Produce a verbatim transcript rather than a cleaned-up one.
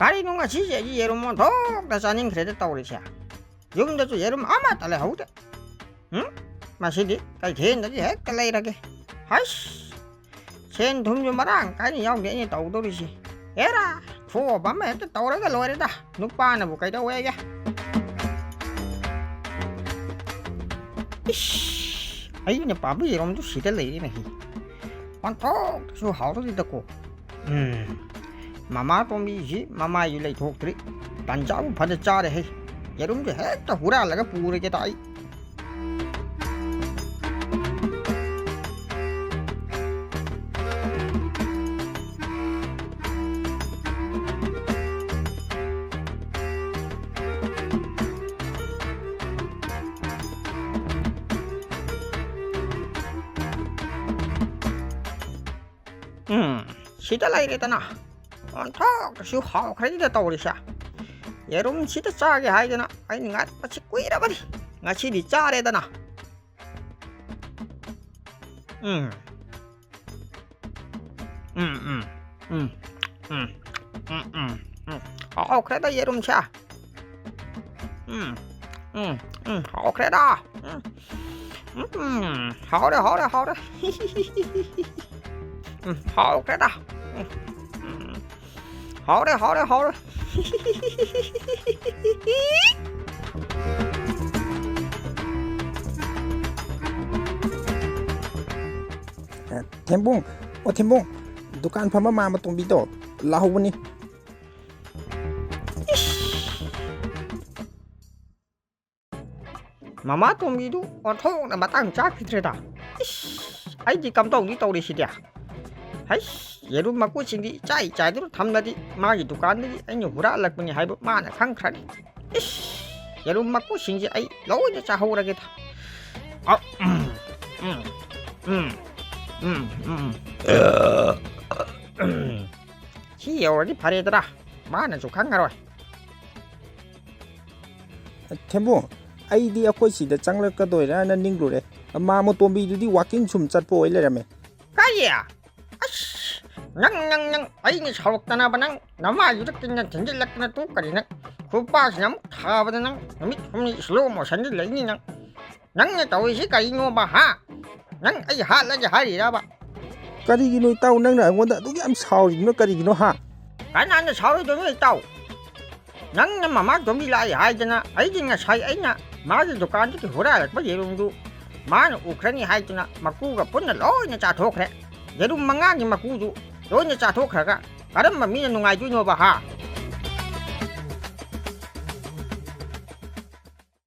ꯀꯔꯤꯅꯣ ꯉꯁꯤꯁꯦ ꯑꯩꯗꯤ ꯌꯦꯔꯨꯝ ꯑꯣꯟꯊꯣꯛꯇ ꯆꯥꯅꯤꯡꯈ꯭ꯔꯦꯗ ꯇꯧꯔꯤꯁꯦ꯫ ꯌꯨꯝꯗꯁꯨ ꯌꯦꯔꯨꯝ ꯑꯃꯠꯇ ꯂꯩꯍꯧꯗꯦ꯫ ꯎꯝ? ꯃꯁꯤꯗꯤ ꯀꯩꯊꯦꯜꯗꯒꯤ ꯍꯦꯛꯇ ꯂꯩꯔꯒꯦ꯫ ꯍꯩꯁ! ꯁꯦꯟ ꯊꯨꯝꯁꯨ ꯃꯔꯥꯡ ꯀꯥꯏꯅ ꯌꯥꯎꯗꯦ ꯑꯩꯅ ꯇꯧꯗꯧꯔꯤꯁꯤ꯫ ꯑꯦꯔꯥ! ꯈꯣꯕ ꯑꯃ ꯍꯦꯛꯇ ꯇꯧꯔꯒ ꯂꯣꯏꯔꯦꯗ꯫ ꯅꯨꯄꯥꯅꯕꯨ ꯀꯩꯗꯧꯋꯦꯒꯦ? ꯏꯁ! ꯑꯩꯅ ꯄꯥꯝꯕ ꯌꯦꯔꯨꯝꯗꯨ ꯁꯤꯗ ꯂꯩꯔꯦꯅꯦ ꯍꯤ꯫ ꯑꯣꯟꯊꯣꯛꯇꯁꯨ ꯍꯥꯎꯔꯣꯏꯗꯀꯣ꯫ ꯎꯝ꯫ ꯃꯃꯥ ꯇꯣꯝꯕꯤꯁꯤ ꯃꯃꯥꯏꯁꯨ ꯂꯩꯊꯣꯛꯇ꯭ꯔꯤ꯫ ꯇꯟꯖꯥꯕꯨ ꯐꯖ ꯆꯥꯔꯦ ꯍꯦ꯫ ꯌꯦꯔꯨꯝꯁꯦ ꯍꯦꯛꯇ ꯍꯨꯔꯥꯜꯂꯒ ꯄꯨꯔꯒꯦ ꯇꯥꯏ꯫ ꯎꯝ, ꯁꯤꯗ ꯂꯩꯔꯦꯗꯅ꯫ ꯑꯣꯟꯊꯣꯛꯇꯁꯨ ꯍꯥꯎꯈ꯭ꯔꯦꯗ ꯇꯧꯔꯤꯁꯦ꯫ ꯌꯦꯔꯨꯝꯁꯤꯗ ꯆꯥꯒꯦ ꯍꯥꯏꯗꯅ ꯑꯩꯅ ꯉꯥꯏꯕꯁꯤ ꯀꯨꯏꯔꯕꯅꯤ꯫ ꯉꯁꯤꯗꯤ ꯆꯥꯔꯦꯗꯅ꯫ ꯎꯝ꯫ ꯎꯝ, ꯎꯝ, ꯎꯝ, ꯎꯝ, ꯎꯝ, ꯎꯝ, ꯎꯝ, ꯎꯝ꯫ ꯍꯥꯎꯈ꯭ꯔꯦꯗ ꯌꯦꯔꯨꯝꯁꯦ꯫ ꯎꯝ, ꯎꯝ, ꯎꯝ, ꯍꯥꯎꯈ꯭ꯔꯦꯗ꯫ ꯎꯝ, ꯎꯝ, ꯎꯝ, ꯍꯥꯎꯔꯦ, ꯍꯥꯎꯔꯦ, ꯍꯥꯎꯔꯦ꯫ ꯎꯝ, ꯍꯥꯎꯈ꯭ꯔꯦꯗ꯫ ꯎꯝ, ꯎꯝ, ꯍꯥꯎꯔꯦ, ꯍꯥꯎꯔꯦ, ꯍꯥꯎꯔꯦ꯫ ꯑꯦ, ꯊꯦꯝꯕꯨꯡ, ꯑꯣ ꯊꯦꯝꯕꯨꯡ, ꯗꯨꯀꯥꯟ ꯐꯝꯕ ꯃꯥꯃ ꯇꯣꯝꯕꯤꯗꯣ ꯂꯥꯛꯍꯧꯕꯅꯤ꯫ ꯏꯁ! ꯃꯃꯥ ꯇꯣꯝꯕꯤꯗꯨ ꯑꯣꯟꯊꯣꯛꯅ ꯃꯇꯥꯡ ꯆꯥꯈꯤꯗ꯭ꯔꯦꯗ꯫ ꯏꯁ! ꯑꯩꯗꯤ ꯀꯝꯗꯧꯅꯤ ꯇꯧꯔꯤꯁꯤꯗꯤ? ꯍꯩꯁ! ꯌꯦꯔꯨꯝ ꯃꯀꯨꯁꯤꯡꯗꯤ ꯏꯆꯥꯏ ꯆꯥꯏꯗꯨꯅ ꯊꯝꯂꯗꯤ ꯃꯥꯒꯤ ꯗꯨꯀꯥꯟꯗꯒꯤ ꯑꯩꯅ ꯍꯨꯔꯥꯜꯂꯛꯄꯅꯤ ꯍꯥꯏꯕ ꯃꯥꯅ ꯈꯪꯈ꯭ꯔꯅꯤ꯫ ꯏꯁ! ꯌꯦꯔꯨꯝ ꯃꯀꯨꯁꯤꯡꯁꯦ ꯑꯩ ꯂꯣꯏꯅ ꯆꯥꯍꯧꯔꯒꯦꯗ꯫ ꯑ, ꯎꯝ, ꯎꯝ, ꯎꯝ, ꯎꯝ, ꯎꯝ, ꯎꯝ꯫ ꯁꯤ ꯌꯧꯔꯗꯤ ꯐꯔꯦꯗꯅ, ꯃꯥꯅꯁꯨ ꯈꯪꯉꯔꯣꯏ꯫ ꯊꯦꯝꯕꯨ, ꯑꯩꯗꯤ ꯑꯩꯈꯣꯏ ꯁꯤꯗ ꯆꯪꯂꯛꯀꯗꯣꯏꯔꯅ ꯅꯤꯡꯂꯨꯔꯦ꯫ ꯃꯥꯃ ꯇꯣꯝꯕꯤꯗꯨꯗꯤ walking ꯁꯨꯝ ꯆꯠꯄ ꯑꯣꯏ ꯂꯩꯔꯝꯃꯦ꯫ ꯀꯔꯤ? ꯑꯁ, ꯅꯪ, ꯅꯪ, ꯅꯪ, ꯑꯩꯅ ꯁꯥꯎꯔꯛꯇꯅꯕ ꯅꯪ ꯅꯃꯥꯏꯗꯨꯗ ꯀꯤꯟꯅ ꯊꯤꯟꯖꯤꯜꯂꯛꯇꯅ ꯇꯣꯛꯀꯅꯤ ꯅꯪ꯫ ꯈꯨꯄꯥꯛꯁꯤꯅ ꯑꯃꯨꯛ ꯊꯥꯕꯗ ꯅꯪ ꯅꯨꯃꯤꯠ ꯍꯨꯝꯅꯤ slow motionꯗ ꯂꯩꯅꯤ ꯅꯪ꯫ ꯅꯪꯅ ꯇꯧꯔꯤꯁꯤ ꯀꯔꯤꯅꯣꯕ, ꯍꯥ? ꯅꯪ ꯑꯩ ꯍꯥꯠꯂꯒꯦ ꯍꯥꯏꯔꯤꯔꯕ? ꯀꯔꯤꯒꯤꯅꯣ ꯏꯇꯥꯎ, ꯅꯪꯅ ꯑꯩꯉꯣꯟꯗ ꯑꯗꯨꯛ ꯌꯥꯝ ꯁꯥꯎꯔꯤꯗꯨꯅ ꯀꯔꯤꯒꯤꯅꯣ, ꯍꯥ? ꯀꯅꯥꯅ ꯁꯥꯎꯔꯣꯏꯗꯣꯏꯅꯣ ꯏꯇꯥꯎ? ꯅꯪꯅ ꯃꯃꯥ ꯇꯣꯝꯕꯤ ꯂꯥꯛꯏ ꯍꯥꯏꯗꯅ ꯑꯩꯗꯤ ꯉꯁꯥꯏ ꯑꯩꯅ ꯃꯥꯒꯤ ꯗꯨꯀꯥꯟꯗꯒꯤ ꯍꯨꯔꯥꯜꯂꯛꯄ ꯌꯦꯔꯨꯝꯗꯨ ꯃꯥꯅ ꯎꯈ꯭ꯔꯅꯤ ꯍꯥꯏꯗꯅ ꯃꯀꯨꯒ ꯄꯨꯟꯅ ꯂꯣꯏꯅ ꯆꯥꯊꯣꯛꯈ꯭ꯔꯦ꯫ ꯌꯦꯔꯨꯝ ꯃꯉꯥꯒꯤ ꯃꯀꯨꯗꯨ ꯂꯣꯏꯅ ꯆꯥꯊꯣꯛꯈ꯭ꯔꯒ ꯀꯔꯝꯕ ꯃꯤꯅ ꯅꯨꯡꯉꯥꯏꯗꯣꯏꯅꯣꯕ, ꯍꯥ?